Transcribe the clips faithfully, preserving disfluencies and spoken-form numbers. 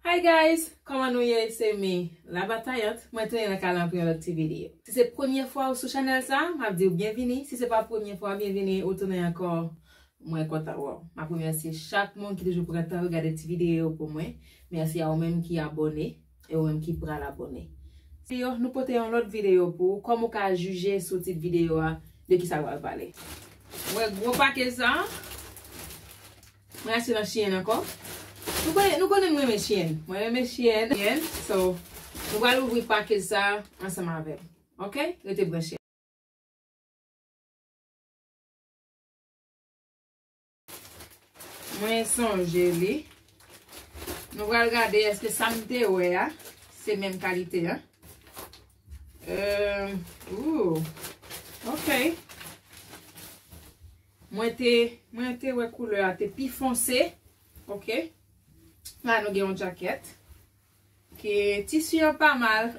Hi guys, kòman nou ye? Se mi, la batayant. Mwen tounen nan kay la pou yon lòt ti videyo. Si se premye fwa ou sou chanèl sa, m ap di w byenvini. Si se pa premye fwa, byenvini, ou tounen ankò. Mwen kontan wè w. M ap remèsye chak moun ki toujou pran tan regade ti videyo yo pou mwen. Mèsi a ou menm ki abòne e ou menm ki pral abòne. Yo, nou pote yon lòt videyo pou ou. Kòm ou ka jije sou tit videyo a, de ki sa l pral pale. Mwen gwo pakèt sa. Mwen achte nan Shein ankò. Nou konnen, nou konnen m renmen Shein. Mwen renmen Shein. Shein. So, nou pral ouvri pakèt sa ansanm avè m. Ok? Rete branche. Mwen sonje li. Nou pral gade èske sa m te wè a, se menm kalite a. Euh, ooh, ok. Mwen te, mwen te wè koulè a te pi fonse. Ok. La nou gen yon jakèt. Ke tisi an pa mal.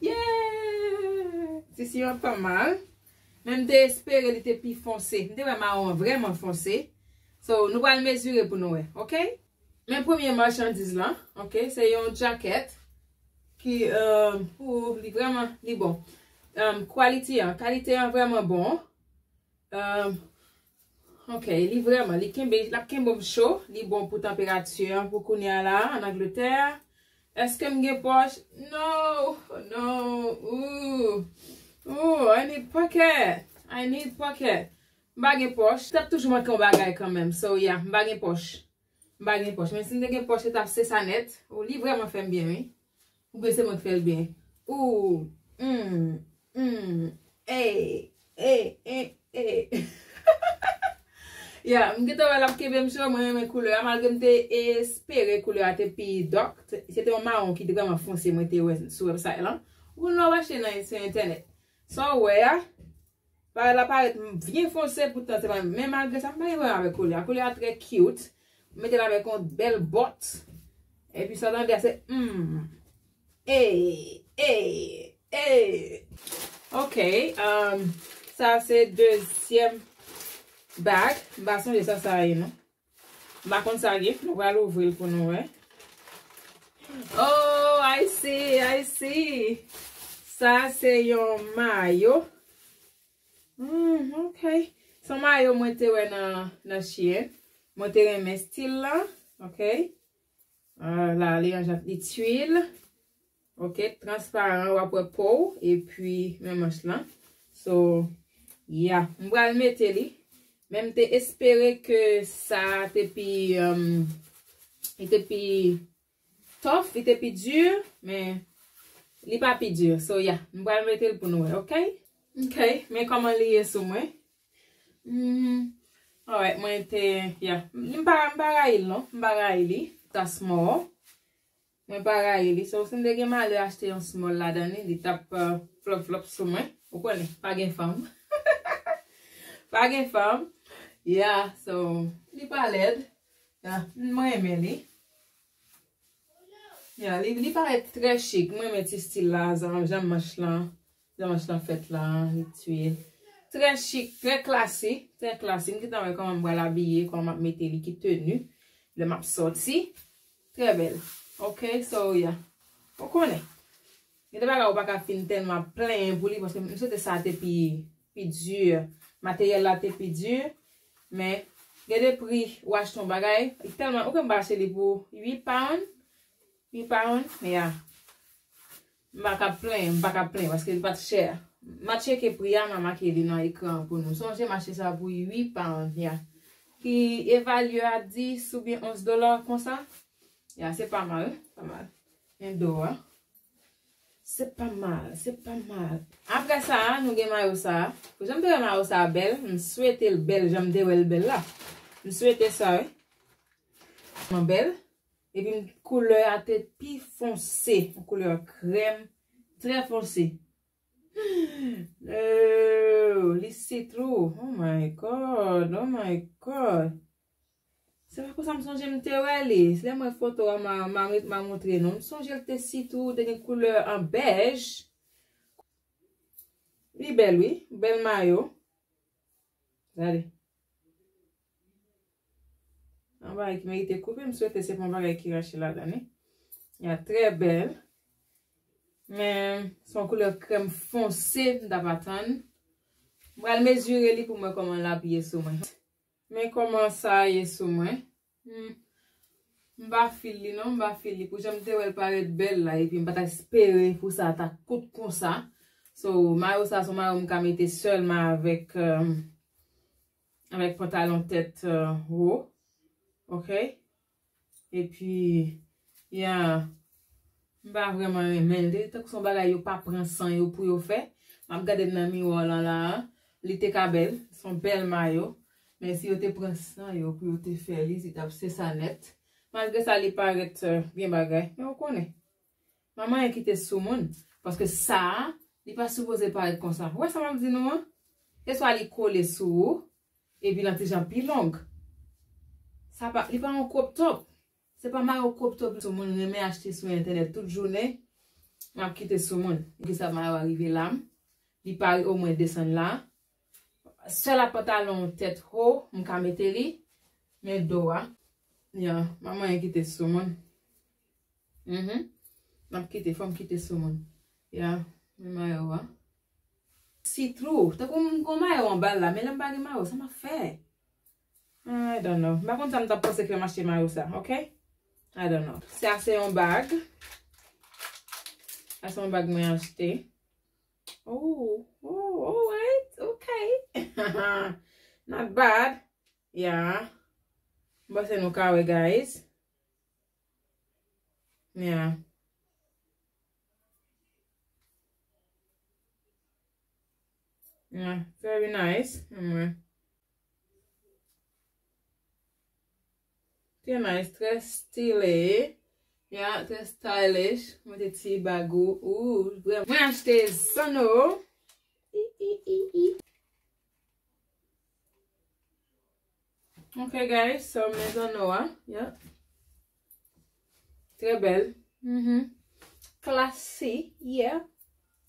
Yeah! Tisi an pa mal. Men m te espere li te pi fonse. M te wè mawon an vrèman fonse. So, nou pral mezire pou nou wè, ok? Men premye machandiz lan, ok, se yon jakèt ki, euh, ou, li vrèman, li bon. Euh, quality an, kalite an vrèman bon. Euh, ok, li vrèman, li kenbe, l ap kenbe m cho, li bon pou tanperati an, pou kounye a la, an Angletè. Èske m gen pòch? No, no, ooh, ooh, I need pocket, I need pocket. M pa gen pòch, t ap toujou manke yon bagay kanmenm, so yeah, m pa gen pòch. M pa gen pòch, men si m te gen pòch, se t ap se sa nèt. Ou, li vrèman fè m byen, wi. Oubyen se mwen k fè l byen. Ou, mm, mm, ey, ey, ey, ey. Ya, m gentan wè l ap kenbe m cho, mwen renmen koulè a, malgre m te espere koulè a te pi dòk. Se te yon mawon ki te vrèman fonse, mwen te wè sou website lan. Ou konn lè w achte nan, sou entènèt. Sa w wè a, Bagay la parèt byen fonse, poutan se pa. Men malgre sa, m pa gen pwoblèm avèk koulè a. Koulè a trè cute. M mete l avèk yon bèl bòt. Epi sa w tande a se, hmm. Ey, ey, ey. Ok, um, sa se dezyèm bag. M pa sonje sa sa ye, non. M pa konn sa gen, nou pral ouvri l pou nou wè. Oh, I see, I see. Sa se yon mayo. Hmm, ok. Se yon mayo mwen te wè nan, nan Shein. Mwen te renmen stil la, ok. Ah, la, li an jan li twil. Ok, transparan, w ap wè po w, epi men manch lan. So, yeah, m pral mete li. Men m te espere ke sa te pi, um, li te pi tough, li te pi di, men li pa pi di. So, yeah, m pral mete l pou nou wè, ok? Ok, men kòman li ye sou mwen. Hmm, alright, mwen te, yeah. M pa, m pa rayi l, non. M pa rayi li. Ta small. Mwen pa rayi li. So, si m te gen malè achte yon small ladan li, li t ap, uh, flop flop sou mwen. Ou konnen, pa gen fanm. Pa gen fanm. Yeah, so, li pa lèd. Yeah, mwen renmen li. Yeah, li, li parèt trè chik. Mwen renmen ti stil la, jan, jan manch lan. Jan manch lan fèt la, li twil. Trè chik, trè klasi, trè klasi. M gentan wè kòman m pral abiye, kòman m ap mete li, ki teni lè m ap sòti. Trè bèl. Ok, so, yeah. Ou konnen. Gen de bagay ou pa ka fin tèlman plenyen pou li, paske m swete sa te pi, pi di. Materyèl la te pi di. Men, gen de pri ou achte yon bagay, li tèlman, ou konn m pa achte li pou uit pound. Uit pound, yeah. M pa ka plenyen, m pa ka plenyen, paske li pa t chè. M a tcheke pri a, m a make li nan ekran an pou nou. Sonje m achte sa pou uit pound, yeah. Ki evalye a dis oubyen onz dola konsa. Yeah, se pa mal, pa mal. Men do a. Se pa mal, se pa mal. Apre sa, nou gen mayo sa. Ou janm te wè mayo sa bèl? M swete l bèl, jan m te wè l bèl la. M swete sa, wi. Tèlman bèl. Epi m, koulè a te pi fonse. Yon koulè krèm. Trè fonse. Oh, li see-through. Oh my God, oh my God. Se pa konsa m sonje m te wè li. Se lè m wè foto a, m a, m a, m a montre nou. M sonje l te see-through, te gen koulè an bèj. Li bèl, wi. Bèl mayo. Gade. Yon bagay ki merite koupe, m swete se pa yon bagay ki rache ladan li. Ya, trè bèl. Men, se yon koulè krèm fonse, m t ap atann. M pral mezire li pou m wè kòman l ap ye sou mwen. Men kòman sa ye sou mwen. Hmm. M pa feel li non, m pa feel li. Pou jan m te wè l parèt bèl la, epi m pa t espere pou sa ta kout konsa. So, mayo sa, se yon mayo m ka mete sèlman avèk, euh, avèk pantalon tèt, euh, wo. Ok? Epi, ya, m pa vrèman renmen l. Li tankou se yon bagay yo pa pran san yo pou yo fè. M ap gade m nan miwa lan la a. Li te ka bèl. Se yon bèl mayo. Men si yo te pran san yo pou yo te fè li, li t ap se sa nèt. Malgre sa, li parèt, euh, byen bagay. Men ou konnen. Manman, anyen kite sou moun. Paske sa a, li pa sipoze parèt konsa. Ou wè sa m ap di nou an? Se swa li kole sou ou, epi l an ti jan pi long. Sa pa, li pa yon crop top. Se pa mayo crop top sou moun renmen achte sou entènèt tout jounen. M ap kite sou moun. Ki sa mayo a rive la m. Li pare omwen desann la. Sèl ak pantalon tèt ho, m ka mete li. Men do a. Ya, manman, anyen kite sou moun. Mhm. M ap kite, fò m kite sou moun. Ya, men mayo a. See through. Tankou m gon mayo anba l la, men lè m pa gen mayo, sa m ap fè? I don't know. M pa konn sa m t ap panse ke m achte mayo sa, ok? I don't know. Sa se yon bag. Sa se yon bag mwen achte. Oh, oh, alright. Ok. Not bad. Yeah. M panse nou ka wè, guys. Yeah. Yeah, very nice. Anmwey. Trè nice, trè stylé. Yeah, trè stylish. Mete ti bag ou. Ou, vrèman. Mwen achte zanno. I, i, i, i. Ok, guys, so men zanno a. Yeah. Trè bèl. Mhm. Classy. Yeah.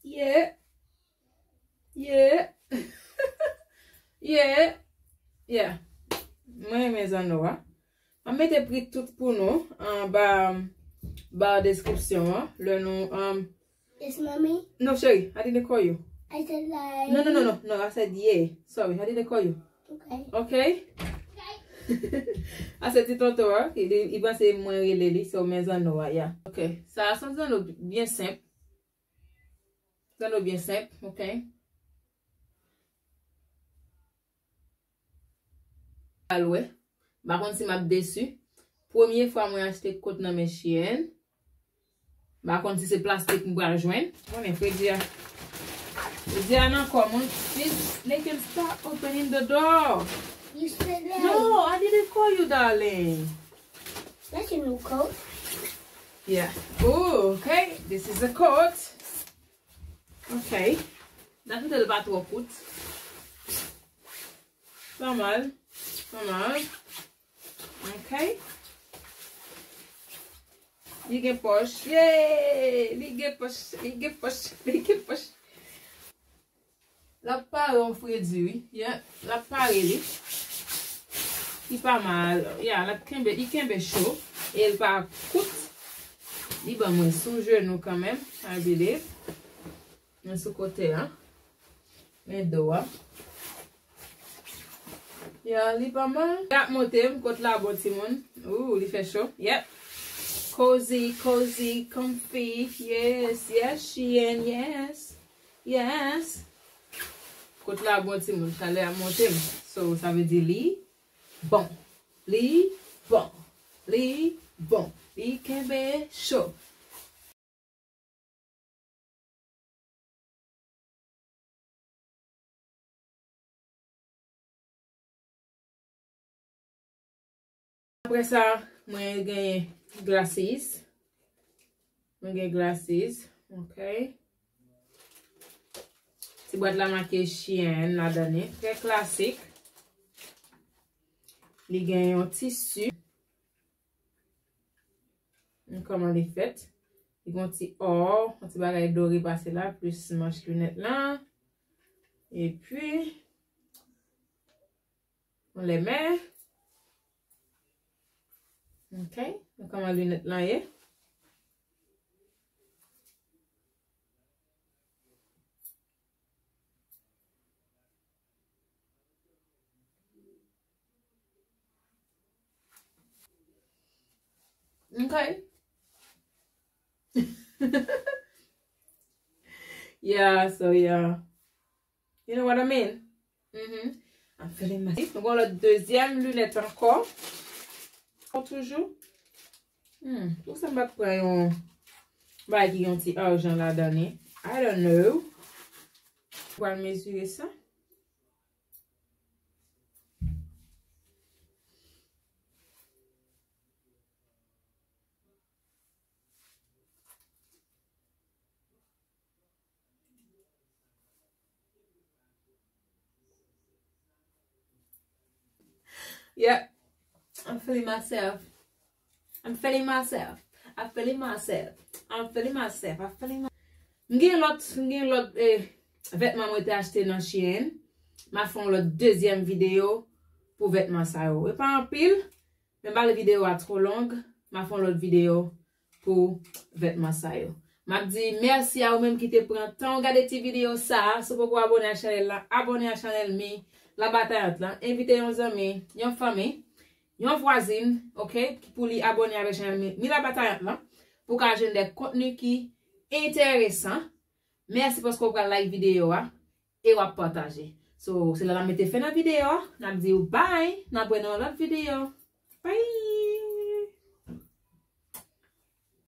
Yeah. Yeah. Yeah. Yeah. Mwen renmen zanno a. M ap mete pri tout pou nou anba ba description an. Lè nou, um, Yes, mommy. No, cheri, I didn't call you. I said like. No, no, no, no, no, I said yeah. Sorry, I didn't call you. Ok. Ok? A se ti tonton an, li, li panse mwen rele li, so men zanno a, yeah. Ok. Sa a se yon zanno byen senp. Zanno byen senp, ok? Al wè. M pa konn si m ap desi. Premye fwa mwen achte kot nan men Shein. M pa konn si se plastik m pral jwenn. Konnen fredi a. Fredi a nan kò mwen. Please, Lincoln, stop opening the door. You said that. No, I didn't call you, darling. That's a new coat. Yeah. Oh, okay. This is a coat. Ok. Dakite l pa twò kout. Pa mal. Pa mal. Ok. Li gen pòch. Yay! Li gen pòch. Li gen pòch. Li gen pòch. L ap pare yon fredi, wi. Yeah, l ap pare li. Li pa mal. Yeah, l ap kenbe, li kenbe cho. E l pa kout. Li ban mwen sou jenou kanmenm, I believe. Men sou kote a. Men do a. Yeah, li pa mal. L ap monte m kot la bon timoun. Ooh, li fè cho. Yep. Cozy, cozy, comfy. Yes, yes, Shein, yes. Yes. Kot la bon timoun, chalè a monte m. So, sa vle di li bon. Li bon. Li bon. Li kenbe cho. Apre sa, mwen gen glasses. Mwen gen glasses, ok. Ti bwat la make Shein ladan li. Trè klasik. Li gen yon tisi. Men kòman li fèt. Li gon ti ò, yon ti bagay dore pase la, plis manch linèt lan. Epi, yon lèmen. Ok, men kòman linèt lan ye? Ok. Yeah, so yeah. You know what I mean? Mm-hmm. I'm feeling myself. Nou gen lòt dezyèm linèt ankò. Ankò toujou. Hmm, poukisa m pa t pran yon bagay ki gen yon ti ajan ladan li? I don't know. Pral mezire sa. Yep. I'm feeling myself. I'm feeling myself. I'm feeling myself. I'm feeling myself. I'm feeling my... M gen lòt, m gen lòt eh, vètman mwen te achte nan Shein. M a fè yon lòt dezyèm videyo pou vètman sa yo. E pa anpil, men m pa vle videyo a twò long. M a fè yon lòt videyo pou vètman sa yo. M ap di mèsi a ou menm ki te pran tan w gade ti videyo sa a. Si w poko abòne a chanèl la, abòne a chanèl Mi Labatayant lan. Envite yon zanmi, yon fanmi, yon vwazin, ok, pou li abòne avèk chanèl Mi, Mi Labatayant lan, pou w ka jwenn de kontni ki enteresan. Mèsi paske w pral like videyo a e w ap pataje. So, se la n ap mete fen nan videyo a. N ap di w bye, n ap wè nan yon lòt videyo. Bye!